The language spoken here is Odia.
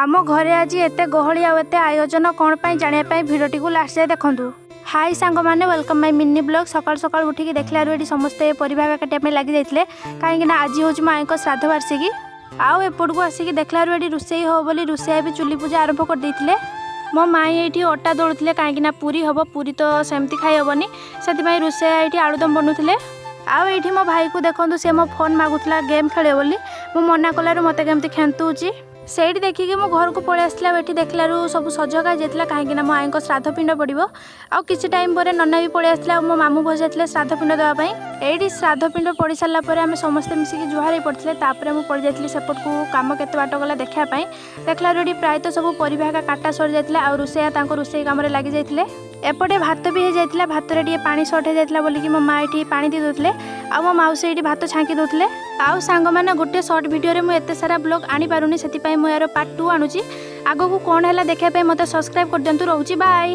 ଆମ ଘରେ ଆଜି ଏତେ ଗହଳି ଆଉ ଏତେ ଆୟୋଜନ କ'ଣ ପାଇଁ ଜାଣିବା ପାଇଁ ଭିଡ଼ିଓଟିକୁ ଲାଷ୍ଟ ଯାଏ ଦେଖନ୍ତୁ। ହାଇ ସାଙ୍ଗମାନେ, welcome my mini vlog. ସକାଳୁ ସକାଳୁ ଉଠିକି ଦେଖିଲାରୁ ଏଠି ସମସ୍ତେ ପରିବା କାଟିବା ପାଇଁ ଲାଗିଯାଇଥିଲେ, କାହିଁକିନା ଆଜି ହେଉଛି ମୋ ଆଈଙ୍କ ଶ୍ରାଦ୍ଧ ବାର୍ଷିକୀ। ଆଉ ଏପଟକୁ ଆସିକି ଦେଖିଲାରୁ ଏଠି ରୋଷେଇ ହେବ ବୋଲି ରୋଷେଇଆ ବି ଚୁଲି ପୂଜା ଆରମ୍ଭ କରିଦେଇଥିଲେ। ମୋ ମାଇଁ ଏଇଠି ଅଟା ଦଳୁଥିଲେ, କାହିଁକିନା ପୁରୀ ହେବ। ପୁରୀ ତ ସେମିତି ଖାଇ ହେବନି, ସେଥିପାଇଁ ରୋଷେଇଆ ଏଇଠି ଆଳୁଦମ ବନଉଥିଲେ। ଆଉ ଏଇଠି ମୋ ଭାଇକୁ ଦେଖନ୍ତୁ, ସେ ମୋ ଫୋନ୍ ମାଗୁଥିଲା ଗେମ୍ ଖେଳିବ ବୋଲି। ମୁଁ ମନା କଲାରୁ ମୋତେ କେମିତି ଖେନ୍ତୁଛି। ସେଇଠି ଦେଖିକି ମୁଁ ଘରକୁ ପଳେଇ ଆସିଥିଲି। ଆଉ ଏଠି ଦେଖିଲାରୁ ସବୁ ସଜଗା ଯାଇଥିଲା, କାହିଁକିନା ମୋ ଆଈଙ୍କ ଶ୍ରାଦ୍ଧ ପିଣ୍ଡ ପଡ଼ିବ। ଆଉ କିଛି ଟାଇମ୍ ପରେ ନନା ବି ପଳେଇ ଆସିଥିଲା ଆଉ ମୋ ମାମୁଁ ବସିଯାଇଥିଲେ ଶ୍ରାଦ୍ଧ ପିଣ୍ଡ ଦେବା ପାଇଁ। ଏଇଠି ଶ୍ରାଦ୍ଧ ପିଣ୍ଡ ପଡ଼ି ସାରିଲା ପରେ ଆମେ ସମସ୍ତେ ମିଶିକି ଜୁହାର ହେଇ ପଡ଼ିଥିଲେ। ତାପରେ ମୁଁ ପଳେଇ ଯାଇଥିଲି ସେପଟକୁ କାମ କେତେ ବାଟ ଗଲା ଦେଖିବା ପାଇଁ। ଦେଖିଲାରୁ ଏଠି ପ୍ରାୟତଃ ସବୁ ପରିବା ହେକା କାଟା ସରିଯାଇଥିଲା ଆଉ ରୋଷେଇଆ ତାଙ୍କ ରୋଷେଇ କାମରେ ଲାଗିଯାଇଥିଲେ। ଏପଟେ ଭାତ ବି ହେଇଯାଇଥିଲା। ଭାତରେ ଟିକେ ପାଣି ସର୍ଟ ହେଇଯାଇଥିଲା ବୋଲିକି ମୋ ମା ଏଠି ପାଣି ଦେଇ ଦେଉଥିଲେ ଆଉ ମୋ ମାଉସୀ ଏଇଠି ଭାତ ଛାଙ୍କି ଦେଉଥିଲେ। ଆଉ ସାଙ୍ଗମାନେ, ଗୋଟେ ସର୍ଟ ଭିଡ଼ିଓରେ ମୁଁ ଏତେ ସାରା ବ୍ଲଗ୍ ଆଣିପାରୁନି, ସେଥିପାଇଁ ମୁଁ ଏହାର ପାର୍ଟ 2 ଆଣୁଛି। ଆଗକୁ କ'ଣ ହେଲା ଦେଖିବା ପାଇଁ ମୋତେ ସବସ୍କ୍ରାଇବ୍ କରିଦିଅନ୍ତୁ। ରହୁଛି, ବାଏ।